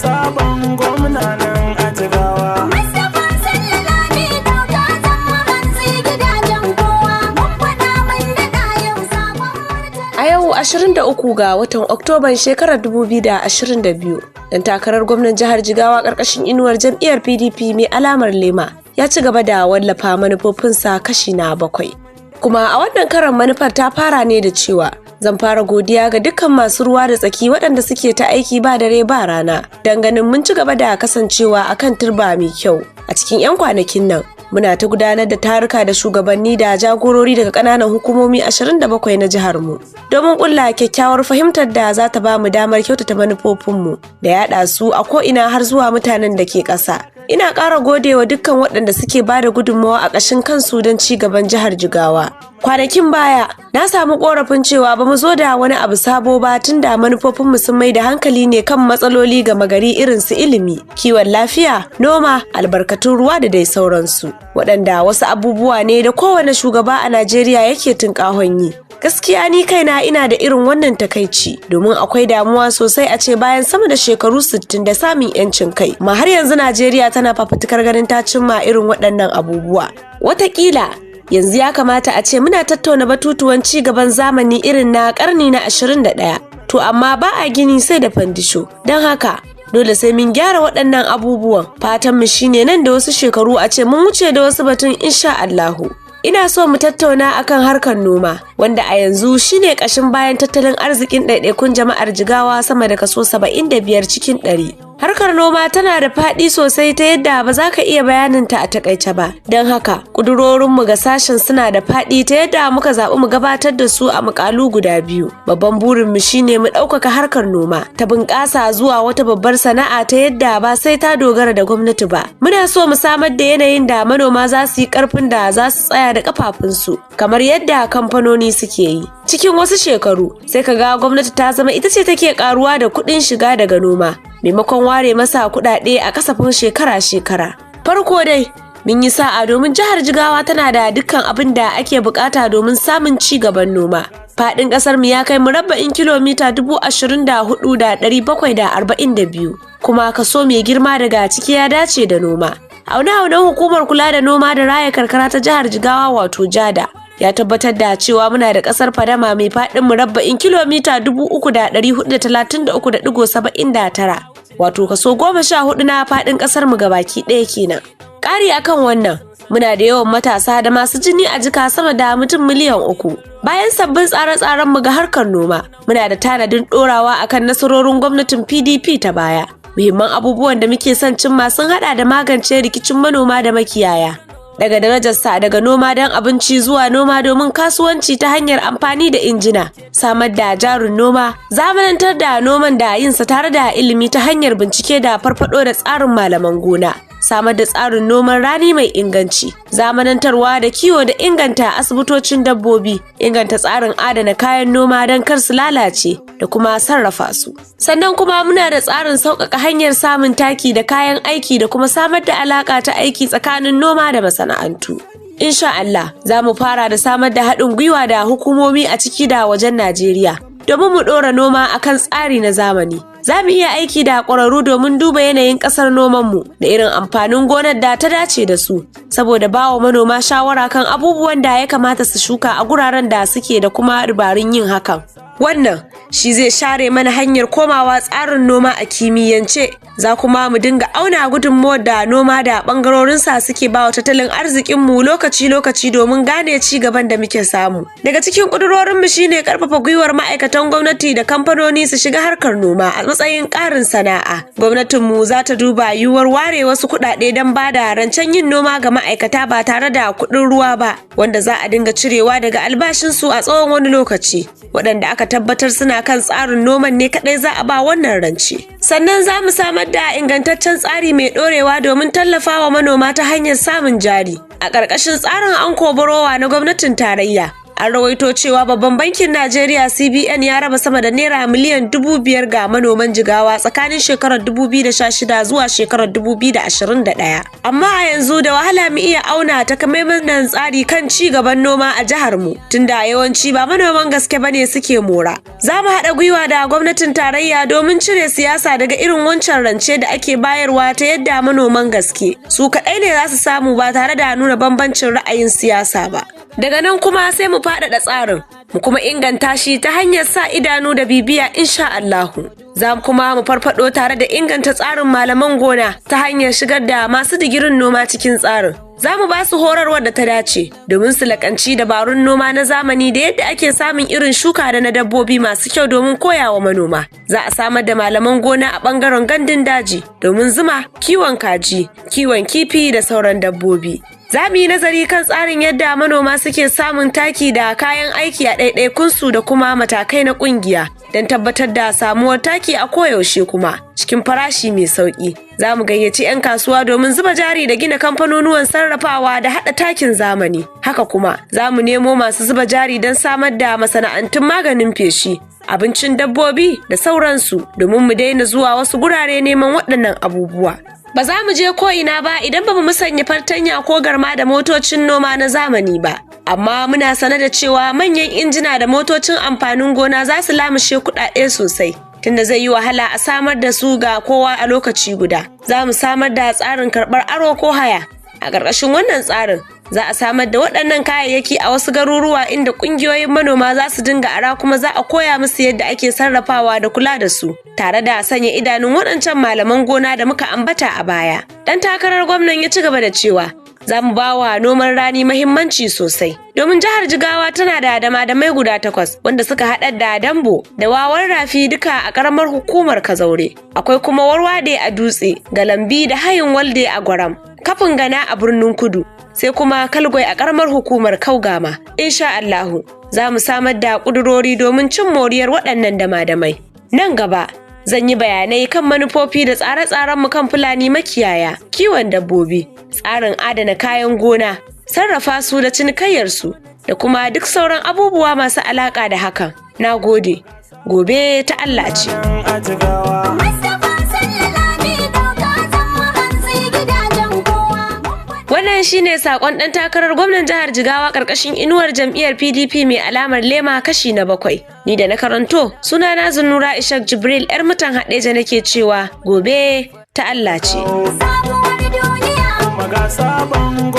Sabon gwamna nan a Jigawa. Mustapha Sallalami dauka zama hantsi gidajen kowa. Mun faɗa mun daɗa yau sabon Murtala. A yau 23 ga watan Oktoban shekarar 2022, dan takarar gwamnan jihar Jigawa ƙarƙashin inuwar jam'iyyar PDP mai alamar lema ya ci gaba da wallafa manufofinsa kashi na 7. Kuma a wannan karan manufar ta fara ne da cewa zan fara godiya ga dukkan masu ruwa da tsaki waɗanda suke ta aiki ba dare ba rana don ganin mun ci gaba da kasancewa akan turba mai kyau a cikin 'yan kwanakin nan. Muna ta gudanar da taruka da shugabanni da jagorori daga ƙananan hukumomi 27 na jihar mu domin ƙulla kyakkyawar fahimtar da za ta ba mu damar kyautata manufofinmu da yaɗa su a ko'ina har zuwa mutanen da ke ƙasa. Ina ƙara godewa dukkan waɗanda suke ba da gudunmawa a ƙashin kansu don ci gaban jihar Jigawa. Kwanakin baya, na samu ƙorafin cewa ba mu zo da wani abu sabo ba tun da manufofinmu sun mai da hankali ne kan matsaloli gama gari irin su ilimi, kiwon lafiya, noma, albarkatun ruwa da dai sauransu. Waɗanda wasu abubuwa ne da kowane shugaba a Najeriya yake tunƙahon yi. Gaskiya ni kaina ina da irin wannan takaici domin akwai damuwa sosai a ce bayan sama da shekaru 60 da samun 'yancin kai, ma har yanzu Najeriya tana fafutukar ganin ta cimma irin waɗannan abubuwa. Wataƙila yanzu ya kamata a ce muna tattauna batutuwan ci gaban zamani irin na ƙarni na 21. To amma ba a gini sai da fandisho, don haka dole sai mun gyara waɗannan abubuwan. Fatanmu shine nan da wasu shekaru a ce mun wuce da wasu batun, insha Allahu. Ina so mu tattauna akan harkar noma, wanda a yanzu shine ƙashin bayan tattalin arzikin ɗaiɗaikun jama'ar Jigawa sama da kaso 75 cikin 100. Harkar noma tana da faɗi sosai ta yadda ba za ka iya bayaninta a takaice ba. Don haka, ƙudurorinmu ga sashen suna da faɗi ta yadda muka zaɓi mu gabatar da su a muƙalu guda biyu. Babban burinmu shine mu ɗaukaka harkar noma, ta bunƙasa zuwa wata babbar sana'a ta yadda ba sai ta dogara da gwamnati ba. Muna so mu samar da yanayin da manoma za su yi ƙarfin da za su tsaya da ƙafafunsu, kamar yadda kamfanoni suke yi. Cikin wasu shekaru, sai ka ga gwamnati ta zama ita ce take ƙaruwa da kuɗin shiga daga noma, maimakon ware masa kuɗaɗe a kasafin shekara-shekara. Farko dai, mun yi sa'a domin jihar Jigawa tana da dukkan abin da ake bukata domin samun ci gaban noma. Faɗin ƙasar mu ya kai murabba'in kilomita 24,742, kuma kaso mai girma daga ciki ya dace da noma. Aune-aunen hukumar kula da noma da raya karkara ta jihar Jigawa, wato JADA, ya tabbatar da cewa muna da ƙasar fadama mai faɗin murabba'in kilomita 3,433.79, wato kaso 14 na faɗin ƙasar mu gabaki ɗaya kenan. Ƙari akan wannan, muna da yawan matasa da masu jini a jika sama da mutum miliyan 3. Bayan sabbin tsare-tsaren mu ga harkar noma, muna da tanadin ɗorawa akan nasarorin gwamnatin PDP ta baya. Muhimman abubuwan da muke son cimma sun haɗa da magance rikicin manoma da makiyaya, daga darajarsa daga noma don abinci zuwa noma domin kasuwanci ta hanyar amfani da injina, samar da jarin noma, zamanantar da noman da yinsa tare da ilimi ta hanyar bincike da farfado da tsarin malaman gona, samar da tsarin noman rani mai inganci, zamanantarwa da kiwo da inganta asibitocin dabbobi, inganta tsarin adana kayan noma don kar su lalace da kuma sarrafa su. Sannan kuma muna da tsarin sauƙaƙa hanyar samun taki da kayan aiki da kuma samar da alaƙa ta aiki tsakanin noma da masana'antu. Insha Allah, za mu fara da samar da haɗin gwiwa da hukumomi a ciki da wajen Najeriya domin mu ɗora noma akan tsari na zamani. Za mu iya aiki da ƙwararru domin duba yanayin ƙasar nomanmu da irin amfanin gonar da ta dace da su, saboda ba wa manoma shawara kan abubuwan da ya kamata su shuka a guraren da suke da kuma dabarun yin hakan. Wannan shi zai share mana hanyar komawa tsarin noma a kimiyyance, za kuma mu dinga auna gudunmawar da noma da ɓangarorinsa suke ba wa tattalin arzikinmu lokaci-lokaci domin gane ci gaban da muke samu. Daga cikin ƙudurorinmu shine ƙarfafa gwiwar ma'aikatan gwamnati da kamfanoni su shiga harkar noma a matsayin ƙarin sana'a. Gwamnatinmu za ta duba yiwuwar ware wasu kuɗaɗe don ba da rancen yin noma ga ma'aikata ba tare da kuɗin ruwa ba, wanda za a dinga cirewa daga albashinsu a tsawon wani lokaci. Waɗanda aka tabbatar suna kan tsarin noman ne kaɗai za a ba wannan rance. Sannan za mu samar da ingantaccen tsari mai ɗorewa domin tallafawa manoma ta hanyar samun jari. A ƙarƙashin tsarin Anchor Borrower na gwamnatin tarayya, An rawaito cewa babban bankin Najeriya CBN ya raba sama da naira miliyan 5,000 ga manoman Jigawa tsakanin shekarar 2016 zuwa shekarar 2021. Amma a yanzu da wahala mu iya auna takamaiman nan tsari kan ci gaban noma a jihar mu, tunda yawanci ba manoman gaske bane suke mora. Za mu haɗa gwiwa da gwamnatin tarayya domin cire siyasa daga irin wancan rance da ake bayarwa ta yadda manoman gaske su kaɗai ne za su samu ba tare da nuna bambancin ra'ayin siyasa ba. Daga nan kuma sai mu faɗaɗa tsarin, mu kuma inganta shi ta hanyar sa idanu da bibiya insha Allahu. Za kuma mu farfaɗo tare da inganta tsarin malaman gona ta hanyar shigar da masu digirin noma cikin tsarin. Za mu ba su horarwar da ta dace domin su lakanci dabarun noma na zamani da yadda ake samun irin shuka da na dabbobi masu kyau domin koyawa manoma. Za a samar da malaman gona a ɓangaren gandun daji domin zuma, kiwon kaji, kiwon kifi da sauran dabbobi. Za mu yi nazari kan tsarin yadda manoma suke samun taki da kayan aiki a ɗaiɗaikunsu da kuma matakai na ƙungiya don tabbatar da samuwar taki a koyaushe kuma cikin farashi mai sauƙi. Za mu gayyaci 'yan kasuwa domin zuba jari da gina kamfanonuwan sarrafawa da haɗa takin zamani. Haka kuma za mu nemo masu zuba jari don samar da masana'antun maganin feshi, abincin dabbobi da sauransu domin mu daina zuwa wasu gurare neman waɗannan abubuwa. Ba za mu je ko'ina ba idan ba mu musanya fartanya ko garma da motocin noma na zamani ba. Amma muna sane da cewa manyan injina da motocin amfanin gona za su lamushe kuɗaɗe sosai. Tunda zai yi wahala a samar da su ga kowa a lokaci guda. Za mu samar da tsarin karɓar aro ko haya. A ƙarƙashin wannan tsarin, za a samar da waɗannan kayayyaki a wasu garuruwa inda ƙungiyoyin manoma za su dinga ara kuma za a koya musu yadda ake sarrafawa da kula da su tare da sanya idanun waɗancan malaman gona da muka ambata a baya. Ɗan takarar gwamnan ya ci gaba da cewa za mu ba wa noman rani mahimmanci sosai. Domin jihar Jigawa tana da dama-damai guda 8 wanda suka haɗa da Dambo da Wawan Rafi duka a ƙaramar hukumar Kazaure. Akwai kuma Warwade a Dutse, Galambi da Hayin Walde a Gwaram, Kafin Gana a Birnin Kudu, sai kuma Kalgwai a ƙaramar hukumar Kaugama. Insha Allahu, za mu samar da ƙudurori domin cin moriyar waɗannan dama-damai. Nan gaba, zan yi bayanai kan manufofi da tsare-tsarenmu kan Fulani makiyaya, kiwon dabbobi, tsarin adana kayan gona, sarrafa su da cinikayyarsu, da kuma duk sauran abubuwa masu alaƙa da hakan. Na gode. Gobe ta Allah ce. Nan a Jigawa. Mustapha Sallalami ka zama hantsi gidajen kowa. Wannan shine sakon ɗan takarar gwamnan jihar Jigawa ƙarƙashin inuwar jam'iyyar PDP mai alamar lema kashi na 7. Ni da na karanto sunana Zunnura Ishaq Jibril 'yar mutan Haɗeja nake cewa gobe ta Allah ce. Sabuwar duniya. Kuma ga sabon